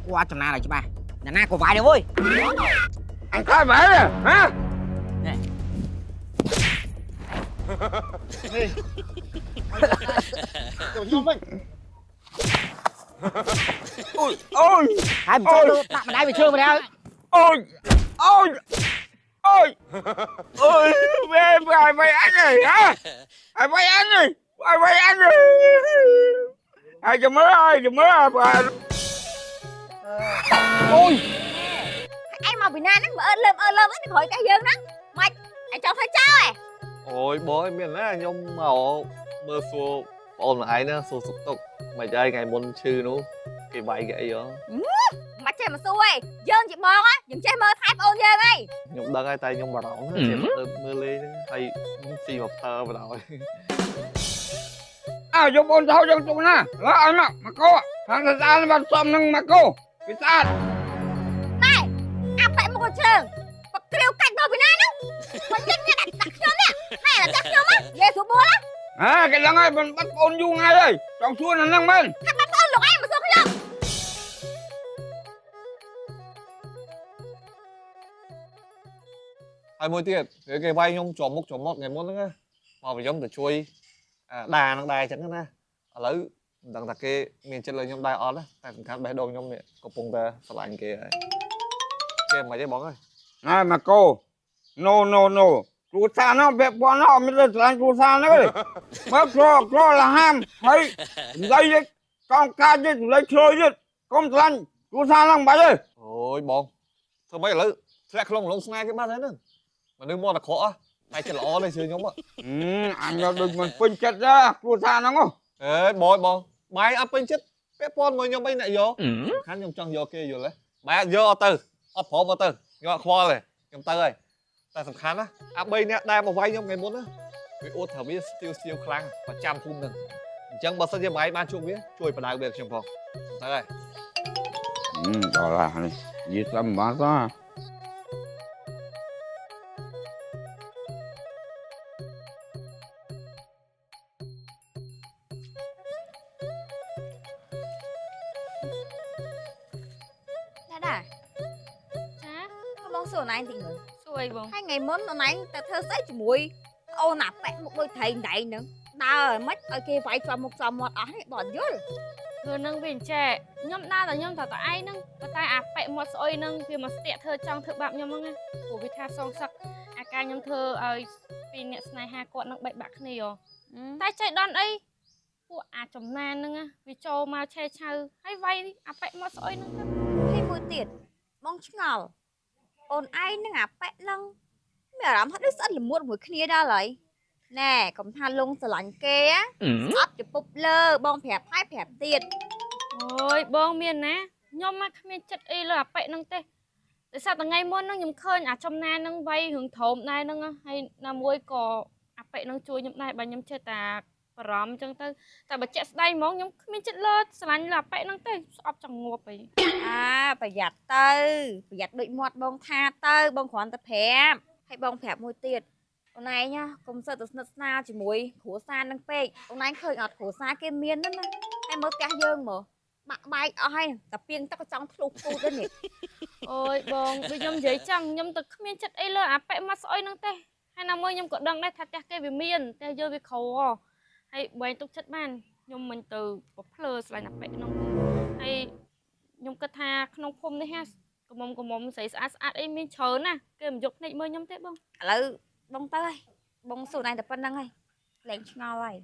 ស្គាល់ចំណានឲ្យច្បាស់ណាណាក៏វាយដែរវើយ អញខ្លាចបែរហ៎ នេះចូលខ្ញុំវិញ អូយអូយ ហើយមិនចូលដាក់ម្ដាយវាជើងម្ដាយ អូយអូយអូយអូយវ៉េវ៉ៃវ៉ៃអញហ៎អញវ៉ៃអញអញវ៉ៃអញហើយចាំមើលហើយចាំមើលហើយ អូយ ឯងមកពីណាហ្នឹងមកអើលើមអើលើមអីក្រោយតែយើងហ្នឹងម៉េចឯងចង់ធ្វើចោលឯង អូយបងមានណាខ្ញុំមកមើលសួរបងអូនឯងណាសួរសុខទុក្ខមិនអីថ្ងៃមុនឈឺនោះគេវាយគេអីហ៎ មិនចេះមកសួរឯងយើងជាបងហ៎យើងចេះមើលថែប្អូនយើងឯង ខ្ញុំដឹងហើយតែខ្ញុំបារម្ភចេះមើលលេងហ្នឹងហើយស៊ីមកផ្ទើបណ្ដោយ អើយកបងទៅយកទុកណាឡើយឲ្យមកមកកោខាងស្អាតបាត់សំនឹងមកកោវាស្អាត ណែអាប៉ែមកជើងបក្រាវកាច់មកពីណាហ្នឹងមកញ៉ាំញ៉ាំដាក់ខ្ញុំនេះណែដាក់ខ្ញុំហ៎យេស្រួលបួល ហ៎គេដឹងហើយមិនបាត់បងយូរថ្ងៃហើយចង់សួរនៅហ្នឹងមែន ប្អូនលោកឯងមកសួរខ្ញុំ ហើយមួយទៀតគេវាយខ្ញុំជាប់មុខជាប់មាត់ថ្ងៃមុនហ្នឹងណាមកខ្ញុំទៅជួយដានឹងដែរអញ្ចឹងណាឥឡូវមិនដឹងថាគេមានចិត្តលើខ្ញុំដែរអត់តែសំខាន់បេះដូងខ្ញុំនេះកំពុងតែស្រឡាញ់គេហើយគេមិនទេបងអើយ ណែមកកោ no no no គ្រួសារនោះពាក់ព័ន្ធនោះអត់មានស្រឡាញ់គ្រួសារហ្នឹងទេមើលក្រក្រលហាមហើយសម្ដីកងកាចទៀតសម្ដីឆ្លើយទៀតកុំស្រឡាញ់គ្រួសារហ្នឹងមិនបាច់ទេ អូយបងធ្វើម៉េចឥឡូវធ្លាក់ក្នុងលងស្នេហ៍គេបាត់ហើយហ្នឹងមនុស្សមកតែក្រក់តែចិត្តល្អទេជឿខ្ញុំ អញដូចមិនពេញចិត្តទេគ្រួសារហ្នឹងហ៎ អេបងបងបាយអត់ពេញចិត្តពាក់ព័ន្ធមួយខ្ញុំអីអ្នកយកសំខាន់ខ្ញុំចង់យកគេយល់ទេបាយអត់យកអត់ទៅអត់ព្រមអត់ទៅខ្ញុំអត់ខ្វល់ទេខ្ញុំទៅហើយតែសំខាន់ណាអា3អ្នកដែលមកវាយខ្ញុំថ្ងៃមុនណាវាអួតថាវាស្ទាវស្ទាវខ្លាំងប្រចាំភូមិហ្នឹងអញ្ចឹងបើសិនជាបាយបានជួបវាជួយបដៅវាខ្ញុំផងទៅហើយ ដល់ហើយនេះនិយាយតាមបានសោះ ណែដែរ ចា បងសួរណៃតិចមើល សួរអីបង ហើយថ្ងៃមុនអូនឯងទៅធ្វើស្អីជាមួយអូនអាប៉ែមុខដូចត្រីដៃហ្នឹងដើរមិនឲ្យគេវាយជាប់មុខជាប់មាត់អស់នេះបងយល់ គឺនឹងវាអញ្ចេះខ្ញុំដើរតែខ្ញុំតែតែឯងហ្នឹងប៉ុន្តែអាប៉ែមាត់ស្អុយហ្នឹងវាមកស្ទាក់ធ្វើចង់ធ្វើបាបខ្ញុំហ្នឹងណាព្រោះវាថាសងសឹកអាការខ្ញុំធ្វើឲ្យពីអ្នកស្នេហាគាត់នឹងបែកបាក់គ្នាហ៎តែចៃដន្យអីពួកអាចំណានហ្នឹងណាវាចូលមកឆេឆៅហើយវាយអាប៉ែមាត់ស្អុយហ្នឹងទៅ ហើយមួយទៀតបងឆ្ងល់អូនឯងនឹងអាប៉ែហ្នឹងមានអារម្មណ៍ថាដូចស្អិតល្មួតមួយគ្នាដល់ហើយណែកុំថាលងស្រឡាញ់គេស្អប់ចំពប់លើបងប្រាប់ហើយប្រាប់ទៀត អូយបងមានណាខ្ញុំមកគ្មានចិត្តអីលើអាប៉ែហ្នឹងទេដោយសារតែថ្ងៃមុនហ្នឹងខ្ញុំឃើញអាចំណានហ្នឹងវាយរឿងធំដែរហ្នឹងហើយណាមួយក៏អាប៉ែហ្នឹងជួយខ្ញុំដែរបើខ្ញុំចេះតែបារម្ភអញ្ចឹងទៅតែបើជាក់ស្ដែងហ្មងខ្ញុំគ្មានចិត្តលើស្រឡាញ់លើអាប៉ែហ្នឹងទេស្អប់ចង់ងាប់អី អាប្រយ័ត្នទៅប្រយ័ត្នដូចមាត់បងថាទៅបងគ្រាន់តែប្រាប់ហើយបងប្រាប់មួយទៀតអូនឯងកុំសូវទៅស្និទ្ធស្នាលជាមួយគ្រួសារនឹងពេកអូនឯងឃើញអត់គ្រួសារគេមានហ្នឹងណាហើយមើលផ្ទះយើងមើលបាក់បែកអស់ហើយតែពីងទឹកក៏ចង់ធ្លុះពូតដែរនេះ អូយបងដូចខ្ញុំនិយាយចឹងខ្ញុំទៅគ្មានចិត្តអីលើអាប៉ែមកស្អុយហ្នឹងទេហើយណាមួយខ្ញុំក៏ដឹងដែរថាផ្ទះគេវាមានផ្ទះយើងវាក្រហើយបែងទុកចិត្តបានខ្ញុំមិនទៅប្រភ្លើស្រឡាញ់អាប៉ែហ្នឹងទេហើយខ្ញុំគិតថាក្នុងភូមិនេះហាកមុំកមុំស្រីស្អាតស្អាតអីមានច្រើនណាស់គេមិនយកភ្នែកមើលខ្ញុំទេបង ឥឡូវបងទៅហើយបងសួរឯងតែប៉ុណ្្នឹងហើយលែងឆ្ងល់ហើយ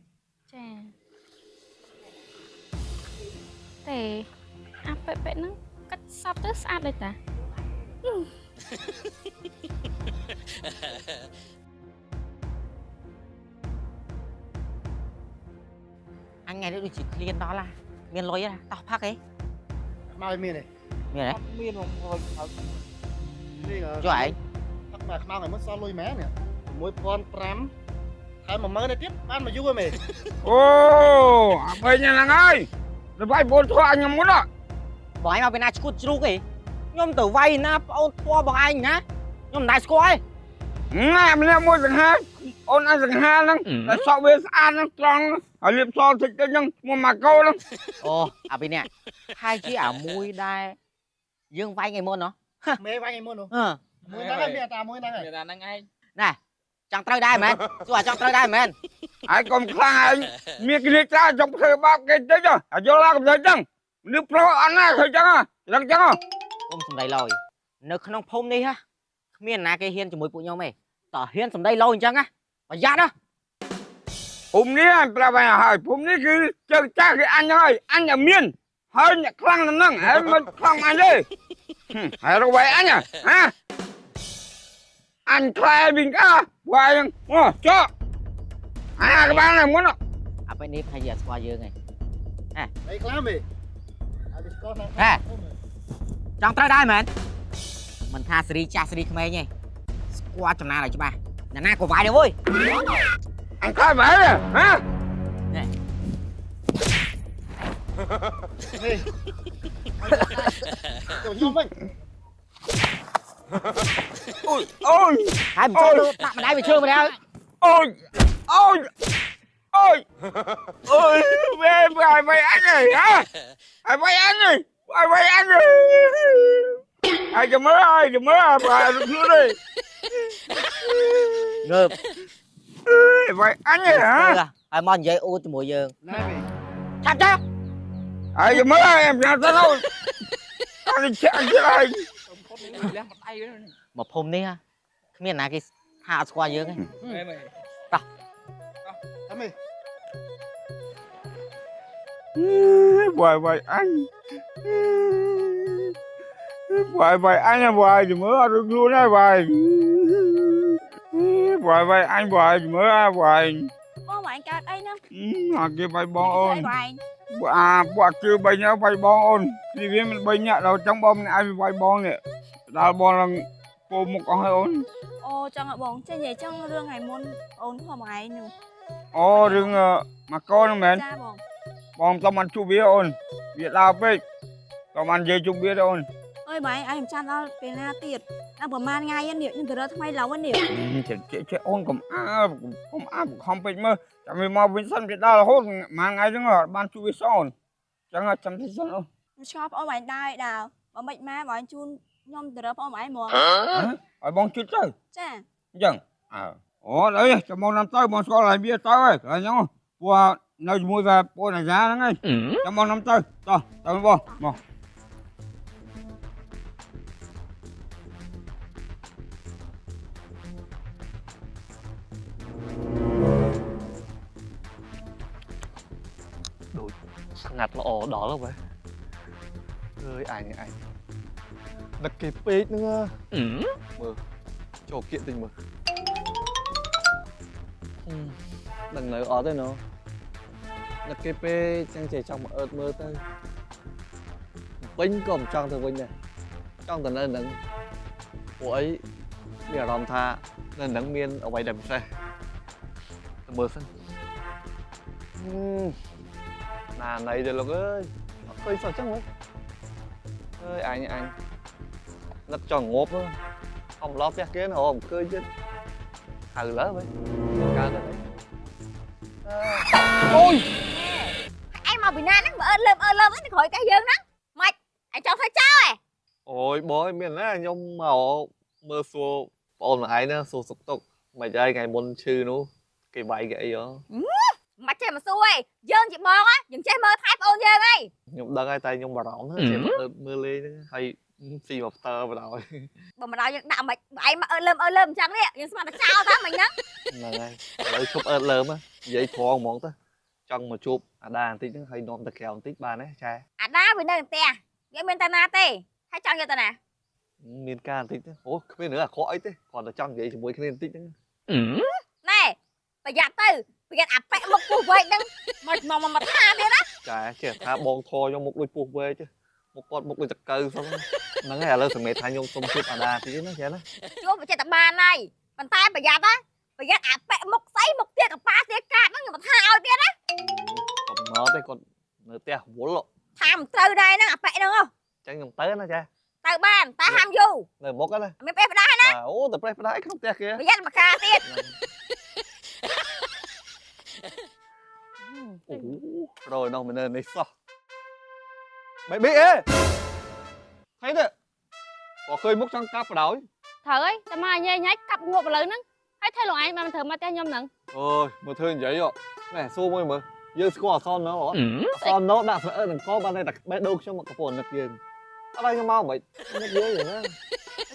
ចាទេអាប៉ែប៉ែហ្នឹងកាត់សពទៅស្អាតដែរតា អញថ្ងៃនេះដូចជាឃ្លានដល់ហ่ะមានលុយហ៎តោះផឹកអី ខ្មៅមានទេ មានទេ មានមក នេះ ចុះឯង ផឹកមកខ្មៅថ្ងៃមុនសល់លុយមែននេះ6500ថែម10000ទៅទៀតបានមកយូរហើយមេ អូអាបីហ្នឹងហើយទៅវាយបងធ្វើអញមុន បងឯងមកពីណាឈួតជ្រូកអីខ្ញុំទៅវាយណាប្អូនធွာបងឯងណាខ្ញុំមិនដែលស្គាល់ទេ ណែម្នាក់មួយសង្ហាអូនអញសង្ហាហ្នឹងតែសក់វាស្អាតហ្នឹងត្រង់ហើយលាបសតិចតិចហ្នឹងឈ្មោះម៉ាកូហ្នឹង អូអាពីនេះហើយជាអាមួយដែរ យើងវាយថ្ងៃមុនណោះ មេវាយថ្ងៃមុននោះ អឺ មួយហ្នឹងហើយមានតាមួយហ្នឹងហើយ មានតែហ្នឹងឯង ណែចង់ត្រូវដែរមែនសួរអាចង់ត្រូវដែរមែន ឯងកុំខ្លាំងឯងមានគ្នាច្រើនចង់ធ្វើបាបគេតិចហ៎យល់ឡាកំដៅចឹងមនុស្សប្រុសអត់ណាឃើញចឹងហ៎ចឹងចឹងហ៎ គុំសំដីឡយនៅក្នុងភូមិនេះហ៎គ្មានណាគេហ៊ានជាមួយពួកខ្ញុំទេតើហ៊ានសំដីឡយអញ្ចឹងហ៎ប្រយ័ត្នណា ភូមិនេះអញប្រាប់ឯងហើយភូមិនេះគឺជើងចាស់គេអញហើយអញតែមានហើយអ្នកខ្លាំងហ្នឹងហើយមិនខ្លាំងអញទេហើយរកវាយអញហ៎អញខ្លាយវិញកាវាយអូចុះអាក្បាលហ្នឹងមុន អាពេលនេះប្រហែលជាអត់ស្គាល់យើងឯង អីខ្លាំងមេឲ្យវាស្គាល់ណា ហេចង់ត្រូវដែរមែនមិនថាសេរីចាស់សេរីក្មេងទេស្គាល់ចំណានឲ្យច្បាស់ណាណាក៏វាយដែរវើយ អញខ្លាចបែរហ៎ នេះទៅខ្ញុំវិញ អូយអូយ ហើយមិនចូលទៅដាក់ម្ដាយវាឈើម្ដាយ អូយអូយអូយអូយវ៉េវាយវាយអញហ៎ហើយវាយអញវាយវាយអញហើយចាំមើលហើយចាំមើលហើយខ្លួននេះ ងើប វាយអញហ៎ ហើយមកនិយាយអួតជាមួយយើង ណែមេ ឆាប់ចា ហើយចាំមើលហើយខ្ញុំទៅនោះអញចាក់ទៀតហើយ លះមកដៃហ្នឹង មកភូមិនេះហ៎គ្មានណាគេថាអត់ស្គាល់យើងទេ មែនមែន តែមេ វាយវាយអញវាយវាយអញវាយចាំមើលអត់ខ្លួនហើយវាយវាយវាយអញវាយចាំមើលវាយ បងបងឯងកើតអីហ្នឹង អាគេវាយបងអូន បងឯង អាពួកជឿបីញ៉ាវាយបងអូននេះវាមិនបីញ៉ាដល់ចឹងបងម្នាក់ឯងវាយបងនេះដល់បងឡើងពោមុខអស់ហើយអូន អូចង់ឲ្យបងចេះនិយាយចង់រឿងថ្ងៃមុនអូនធំបងឯងនោះ អូរឿងមកកូនហ្នឹងមែន ចាបង បងមិនបានជួបវាអូនវាដើរពេកក៏បាននិយាយជួបវាដែរអូន អើយបងឯងឯងមិនចាំដល់ពេលណាទៀតដល់ប្រហែលថ្ងៃនេះខ្ញុំទៅរកថ្មីឡូវនេះ ចេះចេះអូនកុំអើកុំអើខំពេកមើលចាំវាមកវិញសិនវាដើររហូតមួយថ្ងៃហ្នឹងអត់បានជួបវាសោះអូនចឹងចាំតិចសិនអូន ខ្ញុំឆ្ងល់បងឯងដែរដើរបើមិនម៉ែបងឯងជូនខ្ញុំទៅរកបងឯងហ្មង ឲ្យបងជួយទៅ ចា អញ្ចឹងអើអូអីចាំមកនាំទៅបងស្គាល់ហើយវាទៅហើយហ្នឹងពួកនៅជាមួយกับពួកអាចារ្យហ្នឹងឯងចាំមកនាំទៅតោះទៅបងមក ស្ងាត់ល្អដល់ហើយវ៉េអើយអញអញដឹកគេពេកហ្នឹងមើលចូលគៀកតិចមើលដឹងនៅអត់ទេណូដឹកគេពេកចឹងចេះចង់មកអើតមើលទៅពេញក៏មិនចង់ទៅវិញដែរចង់ទៅនៅនឹងពួកអីមានអារម្មណ៍ថានៅនឹងមានអ្វីដែលពិសេសទៅមើលសិនណាណៃទៅលោកអើយអត់ឃើញសោះចឹងហ៎អើយអញអញនឹកចង់ងាប់អំឡោះផ្ទះគេហ៎មិនឃើញទៀតហៅលើវិញកើតទៅអូយ ឯងមកពីណាហ្នឹងបើអើលើមអើលើមហ្នឹងក្រោយតែយើងហ្នឹងម៉េចឯងចង់ធ្វើចោលឯង អូយបងមានណាខ្ញុំមកមើលសួរបងអូនឯងណាសួរសុកទុកមិនអីថ្ងៃមុនឈឺនោះគេវាយគេអីហ៎ មិនចេះមកសួរឯងយើងជាបងយើងចេះមើលថែប្អូនយើងឯង ខ្ញុំដឹងហើយតែខ្ញុំបារម្ភចេះមើលលេងហ្នឹងហើយស៊ីមកផ្ទើបណ្ដោយ បើមិនដល់យើងដាក់មិនឯងមកអើលើមអើលើមអញ្ចឹងនេះយើងស្មានតែចោលតាមិញហ្នឹង ហ្នឹងហើយឥឡូវឈប់អើតលើមនិយាយត្រង់ហ្មងទៅចង់មកជួបអាដាបន្តិចហ្នឹងហើយនាំទៅក្រៅបន្តិចបានទេចែ អាដាវានៅផ្ទះវាមានតាណាទេហើយចង់យកតាណា មានការបន្តិចទេអូគ្មានរឿងអាក្រក់អីទេគ្រាន់តែចង់និយាយជាមួយគ្នាបន្តិចហ្នឹង ណែប្រយ័ត្នទៅប្រយ័ត្នអាប៉ែកមុខពុះវែកហ្នឹងមកមកមកថាទៀតណា ចែចេះថាបងធរខ្ញុំមុខដូចពុះវែកមុខគាត់មុខដូចតកៅសោះហ្នឹងហើយឥឡូវសម្រាប់ថាខ្ញុំសុំជួបអាដាបន្តិចណាចែណា ជួបវាចិត្តតែបានហើយប៉ុន្តែប្រយ័ត្នណាប្រយ័ត្នអាប៉ែកមុខស្អីមុខទៀតកប៉ាទៀតកាតហ្នឹងខ្ញុំមកថាឲ្យទៀតណា កំណត់ទេគាត់នៅផ្ទះវល់ ថាមិនត្រូវដែរហ្នឹងអាប៉ែកហ្នឹងហ៎ ចឹងខ្ញុំទៅណាចែ ទៅបានតែហាមយូរ នៅមុខណា មានប្រេះផ្ដាស់ណា អូតែប្រេះផ្ដាស់ក្នុងផ្ទះគេ ប្រយ័ត្នមកកាទៀត អូរយនោះមិននៅនេះសោះបេប៊ីអេហើយទៅ ក៏ឃើញមុខចង់កាប់បដ ாய் ត្រូវហើយតែមកញ៉ៃញ៉ៃកាប់ងាប់ឥឡូវហ្នឹងហើយធ្វើលោកឯងបានមិនត្រូវមកផ្ទះខ្ញុំហ្នឹង អើយមើលធ្វើនិយាយណែសួរមួយមើលយើងស្គាល់អសនណអត់អសនណដាក់ស្អើនឹងកបានតែបេះដូងខ្ញុំមកកពន្ធនឹកយើងអត់ឲ្យខ្ញុំមកមិននឹកយើងហ្នឹង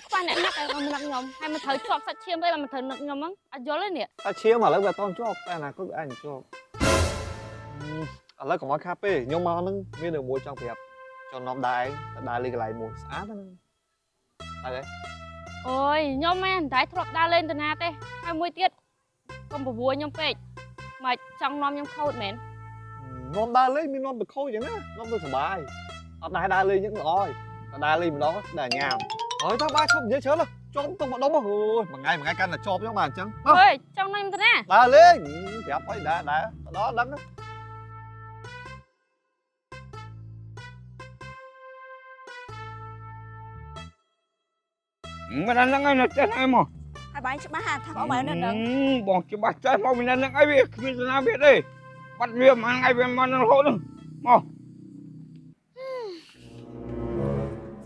ខ្វះអ្នកនឹកឲ្យមកនឹកខ្ញុំហើយមិនត្រូវជាប់សាច់ឈាមទេបានមិនត្រូវនឹកខ្ញុំហ្នឹងអត់យល់ទេនេះ តែឈាមឥឡូវវាអត់តជាប់តែអនាគតវាអាចជាប់ឥឡូវកុំឲ្យខាតពេកខ្ញុំមកហ្នឹងមានរឿងមួយចង់ប្រាប់ចង់នាំដែរទៅដើរលេងកន្លែងមួយស្អាតណាស់ទៅហ៎ អូយខ្ញុំមិនតែធ្លាប់ដើរលេងទៅណាទេហើយមួយទៀតកុំបបួលខ្ញុំពេកមកចង់នាំខ្ញុំខូចមែន នាំដើរលេងមាននាំទៅខូចយ៉ាងណានាំទៅសុបាយអត់ដែរដើរលេងយ៉ាងល្អហើយតែដើរលេងម្ដងដែរញ៉ាំហើយតើបាយឈប់និយាយច្រើនជាប់ទៅម្ដុំអូយមួយថ្ងៃមួយថ្ងៃកាន់តែជាប់ចឹងបាទអញ្ចឹង អើយចង់នាំខ្ញុំទៅណា ដើរលេងប្រាប់អីដែរដែរដល់ដឹង មិនហ្នឹងឯងនៅផ្ទះហ្នឹងឯងមក ហើយបងច្បាស់ថាបងបាននៅនឹង បងច្បាស់ចេះមកពីហ្នឹងអីវាគ្មានស្នាវាទេបាត់វាមួយថ្ងៃវាមកនឹងរហូតហ្នឹងមក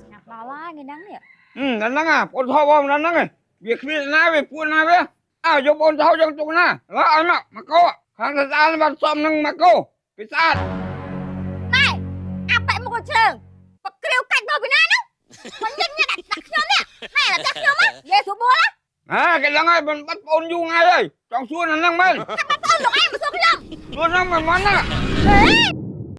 ស្ងាត់ដល់ហើយថ្ងៃហ្នឹងនេះ ហ្នឹងអាបងថោបងហ្នឹងឯងវាគ្មានណាវាពួនណាវាអើយកបងថោយកទុកណាឡើយឲ្យមកមកកោខាងស្អាតបាត់សំនឹងមកកោគេស្អាត អាប៉ែមុខជើងបក្រាវកាច់មកពីណាហ្នឹងមិនញ៉ាំញ៉ាំដាក់ខ្ញុំនេះណែដាក់ខ្ញុំណានិយាយស្រួលបួល អើគេដឹងហើយបាត់បងយូរថ្ងៃហើយចង់សួរហ្នឹងមែន បងលោកឯងមកសួរខ្ញុំ សួរហ្នឹងមិនមកណា ហេ